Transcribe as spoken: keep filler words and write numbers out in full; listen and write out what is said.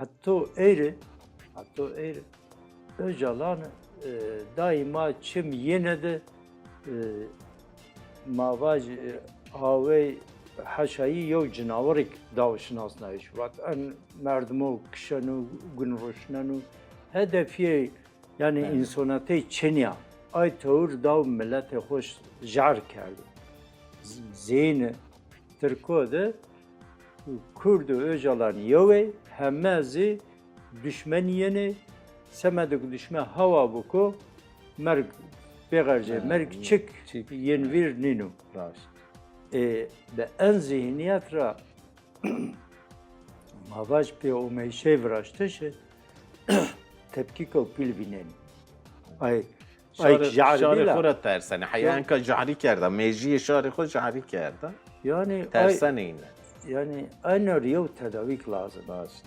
Hato eyri, hato eyri Ocalan e, daima çim yene de e, ma vaj e, awey haşayî yew cinawirik daw şinasnayiş. Vat en merdimo kişeno, gun roşneno. Hedefîyê yanî însonatey çinî ya. Ay tewir daw miletê xo jar kerdo. Z- Zeyni Tirko de Kurd û Ocalan yew ê, heme zî duşmenî yenê, semedê ku duşme hawa biko, merg pêxercê, merg çik yên vîr nîno. Raşt. Ê, bi en zîhnîyet ra ma vaj pê omeyşey viraştişî tepkîko pîl vînenî. Ay Ay, şarê, şarê xo ra tersenê. Heya enka jarî kerda. Mêjîyê şarê xo jarî kerda. Yanî, tersenê îne. Yanî, ayna rî yew tedawîk lazim. Raşt.